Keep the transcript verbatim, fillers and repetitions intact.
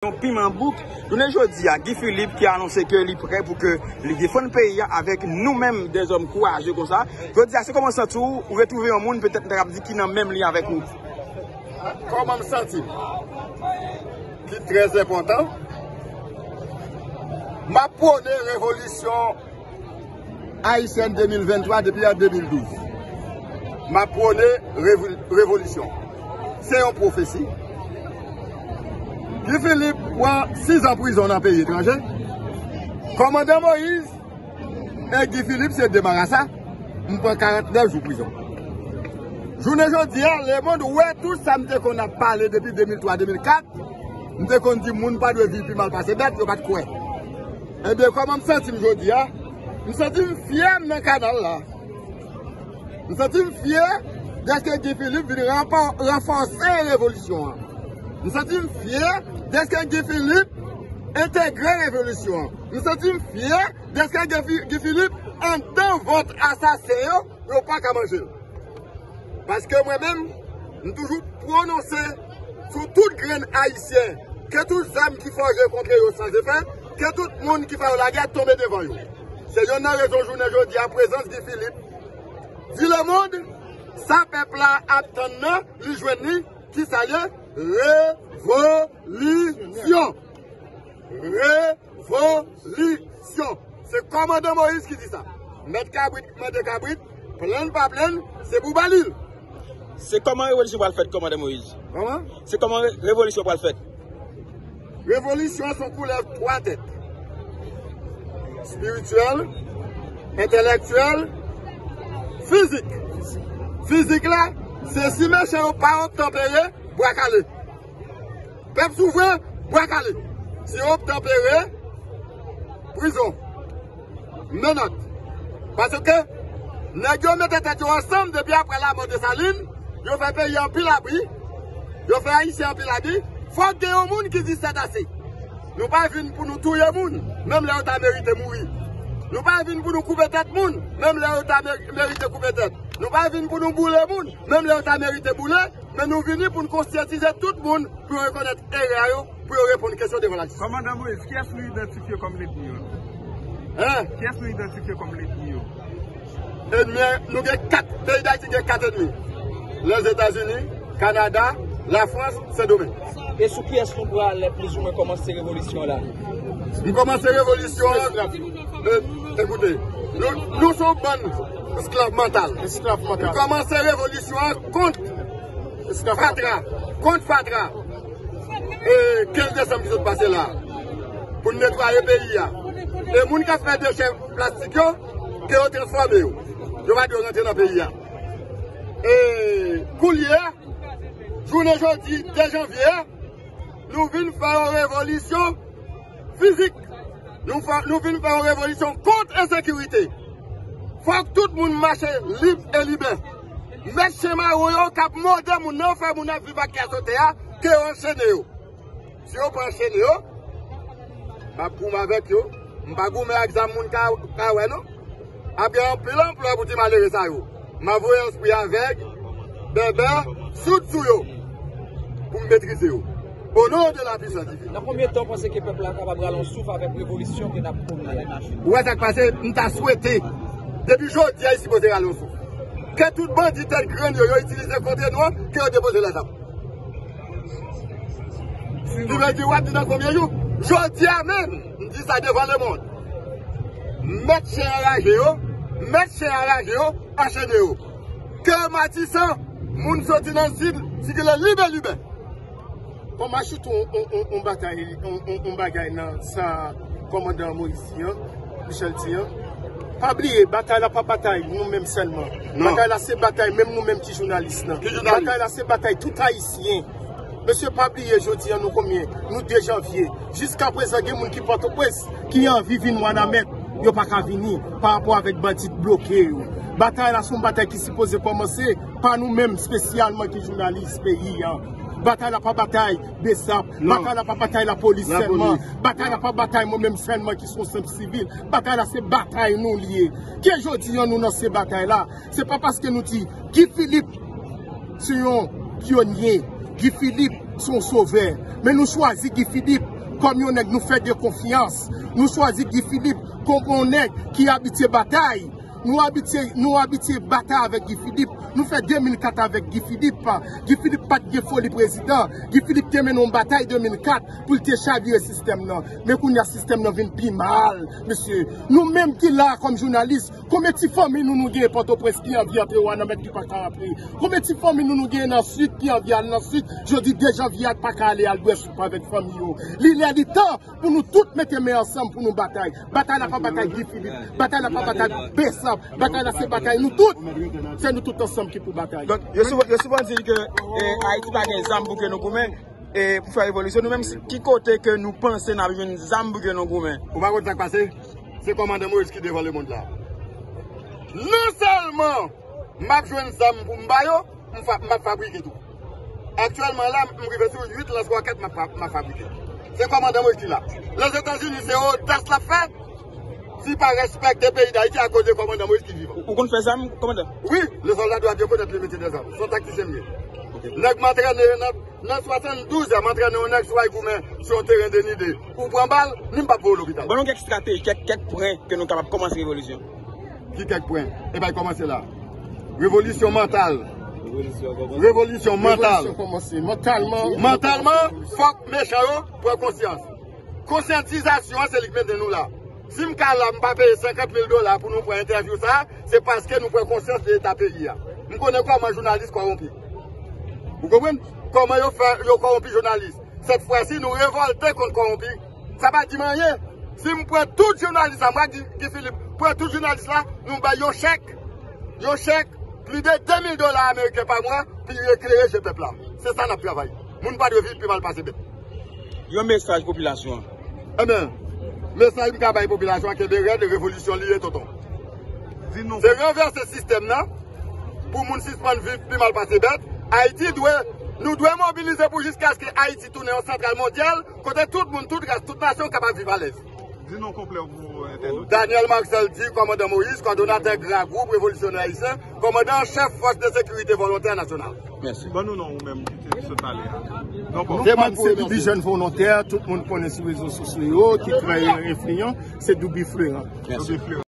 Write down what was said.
Yon piman bouk. Jounen jodi a, Guy Philippe ki anonse ke li prè pou ke li defann peyi a avèk nou menm, dèzòm kouraje konsa. Jodi a, se kòman w santi w, ou retwouve yon moun, petèt, m ta kab di, ki nan menm li avèk ou. Kòman m santi m? Ki trè enpòtan. M ap pwone revolisyon ayisyèn de mil venntwa depi an de mil douz. M ap pwone revo-, revolisyon. Se yon pwofesi. Guy Philippe pran sis an prizon nan peyi etranje. Kòmandan Moïse e Guy Philippe se de marasa. M pran karantnèf jou prizon. Jounen jodi a, lemonn wè tout sa m te konn ap pale depi de mil twa, de mil kat. M te konn di moun pa dwe viv pi mal pase bèt, yo pa t kwè. Ebyen, kòman m santi m jodi a? M santi m fyè m nan kanal la. M santi m fyè dèske Guy Philippe vin ranpò-, ranfòse revolisyon an. M santi m fyè dèske Guy Philippe entegre revolisyon an. M santi m fyè dèske Guy Fi-, Guy Philippe anndan vant asasen yo, yo pa ka manje l. Paske mwen menm, m toujou pwononse sou tout grenn Ayisyen, ke tout zam ki fòje kontre yo san efè, ke tout moun ki fè yo lagè tonbe devan yo. Se yonn nan rezon jounen jodi a, prezans Guy Philippe di lemonn, sa pèp la ap tann nan, li jwenn li, ki sa l ye? Revolisyon! Revolisyon! Se kòmandan Moïse ki di sa. Mèt kabrit ki mande kabrit, plenn pa plenn, se pou ba li l. Se kòman revolisyon pral fèt, kòmandan Moïse? Kòman? Se kòman re-, revolisyon pral fèt? Revolisyon se yon koulèv twa tèt. Espirityèl, entèlektyèl, fizik. Fizik la, se si mechan yo pa obtanpere, bwa kale. Pèp souvren, bwa kale. Si yo obtanpere, prizon. Menòt. Paske nèg yo mete tèt yo ansanm depi apre lanmò Desalin, yo fè peyi a anpil abri, yo fè Ayisyen anpil abri. Fòk gen yon moun ki di sètase. Nou pa vin pou nou touye moun, menm lè yo ta merite mouri. Nou pa vin pou nou koupe tèt moun, menm lè yo ta me-, merite koupe tèt. Nou pa vin pou nou boule moun, menm lè yo ta merite boule. Men nou vini pou n konsyatize tout moun pou yo rekonèt erè yo, pou yo reponn kesyon devan lajistis. Kòmandan Moïse, kiyès nou idantifye kòm lènmi yo? Hein? Kiyès nou idantifye kòm lènmi yo? Ènmi, nou gen kat, peyi Dayiti gen kat ènmi. Lèzetazini, Kanada, Lafrans, Sendomeng. E sou kiyès nou pral plizoumwen kòmanse revolisyon la? Nou kòmanse revolisyon an, e, ekoute, nou, nou se yon bann esklav mantal. Esklav mantal. Nou kòmanse revolisyon an kont fatra, kont fatra. E kenz desanm ki sot pase la, pou n netwaye peyi a. E moun k ap fè dechè plastik yo, ke yo transfòme yo. Yo pa dwe rantre nan peyi a. E koulye a, jounen jodi, de janvye a, nou vin fè yon revolisyon fizik. Nou fè, nou vin fè yon revolisyon kont ensekirite. Fòk tout moun mache lib e libè. Mèt chen mawon yo k ap mòde moun nan, fè moun ap viv ak kè sote a, ke yo anchene yo. Si yo pa anchene yo, m ap goumen avèk yo. M pa goumen ak zam moun ka, ka wè non. Ap gen anpil anplwa pou ti malere sa yo. M ap voye espri avèg, bèbè, soud sou yo, pou m metrize yo. O non de la pwisans divin. Nan konbyen tan w panse ke pèp la kapab rale yon souf avèk revolisyon ke n ap pwone a? Ou wè sa k pase, m ta swete, depi jodi a, li sipoze rale yon souf. Ke tout bandi tèt grenn yo, yo itilize kontre nou an, ke yo depoze lèzam. Ki vle di, w ap di nan konbyen jou? Jodi a menm, m di sa devan lemonn. Mèt chen anraje yo, mèt chen anraje yo, anchene yo. Ke Matisan, moun soti nan Sid, sikile libè libè. Kòm ajoute on, on, on, on batay, on, on, on bagay nan sa kòmandan Moïse di an, Michel di an. Pa bliye, batay la pa batay nou menm sèlman. Non. Batay la se batay menm nou menm ki jounalis nan. Ki jounalis? Batay la se batay tout Ayisyen. Mesye, pa bliye, jodi a nou konbyen? Nou de janvye. Jiska prezan, gen moun ki Pòtoprens, ki anvi vin Wanament, yo pa ka vini, pa rapò avèk bandi k bloke yo. Batay la se yon batay ki sipoze kòmanse pa nou menm, espesyalman ki jounalis peyi a. Batay la pa batay Besap. Non. Batay la pa batay lapolis sèlman. Lapolis. Batay la pa batay mwen menm sèlman ki se yon senp sivil. Batay la se batay nou li ye. Ke jodi a nou nan se batay la. Se pa paske nou di Guy Philippe se yon pyonye. Guy Philippe se yon sovè. Men nou chwazi Guy Philippe kòm yon nèg nou fè de konfyans. Nou chwazi Guy Philippe kòm yon nèg ki abitye batay. Nou abitye, nou abitye batay avèk Guy Philippe. Nou fè de mil kat avèk Guy Philippe. Guy Philippe pa t gen foli prezidan. Guy Philippe te mennen yon batay de mil kat pou l te chavire sistèm nan. Men kounye a, sistèm nan vin pi mal, mesye. Nou menm ki la kòm jounalis, konbyen ti fanmi nou nou genyen Pòtoprens ki anvi antre Wanament ki pa ka antre? Konbyen ti fanmi nou nou genyen nan Sid ki anvi al nan Sid? Jodi de janvye a pa ka ale al bwè soup avèk fanmi yo. Li lè li tan pou nou tout mete men ansanm pou nou batay. Batay la pa batay Guy Philippe. Batay la pa batay Bessap. Batay la se batay nou tout. Se nou tout ansanm ki pou batay. Donk, yo souvan, yo souvan di ke, eh, Ayiti pa gen zam pou ke nou goumen, eh, pou fè revolisyon. Nou menm, si, ki kote ke nou panse n ap jwenn zam pou ke nou goumen? Ou pa konn sa k pase? Se kòmandan Moïse ki devan lemonn la. Non sèlman m ap jwenn zam pou m ba yo, m fa-, m ap fabrike tou. Aktyèlman la, m rive sou uit lans wakèt m ap fa-, m ap fabrike. Se kòmandan Moïse ki la. Lèzetazini, se odas l ap fè. Si pa respekte peyi Dayiti akoz de kòmandan Moïse ki vivan. Ou, ou konn fè zam, kòmandan? Wi, le soldat doit bien connaître le métier des armes. Se yon taktisyen m ye. Ok. Nèg m antrene nan, nan swasanndouz an, m antrene yon nèg sou ay goumen sou yon teren denide. Ou pran bal, ni m p ap voye w lopital. Ban nou kèk estrateji, kèk, kèk pwen ke nou kapab kòmanse revolisyon. Ki kèk pwen? E bay kòmanse la. Revolisyon mantal. Revolisyon mantal. Revolisyon kòmanse mantalman. Mantalman, fòk mechan yo pran konsyans. Konsyantizasyon an se li k mennen nou la. Si m ka la, m pa peye senkant mil dola pou nou pran entèvyou sa, se paske nou pran konsyans de eta peyi a. M konnen kòman jounalis kòwonpi. Ou konprann? Kòman yo fè, yo kòwonpi jounalis. Sèt fwa si, nou revòlte kont kòwonpi. Sa pa di m anyen. Si m pran tout jounalis la, m pa di Guy Philippe, pran tout jounalis la, nou bay yon chèk. Yon chèk, plis de de mil dola ameriken pa mwa, pou yo eklere je pèp la. Se sa n ap travay. Moun pa dwe viv pi mal pase bèt. Yon mesaj popilasyon an. Ebyen, mesaj m ka bay popilasyon an, kenbe rèd, revolisyon li ye, tonton. Se ranvèse sistèm nan, pou moun sispann viv pi mal pase bèt. Ayiti dwe, nou dwe mobilize pou jiskaske Ayiti tounen yon santral mondyal, kote tout moun, tout ras, tout nasyon kapab viv alèz. Di non konplè pou entènot. Daniel Marcel di, kòmandan Moïse, kòdonatè gra gwoup revolisyonè ayisyen, kòmandan an chèf fòs de sekirite volontè nasyonal. Mèsi. Ban nou non ou menm ki te sot pale a. Non, bon. Se mwen, se Douby, jèn volontè, tout moun konnen sou rezo sosyo yo, ki trè enfliyan, se Douby Fleurant. Mèsi.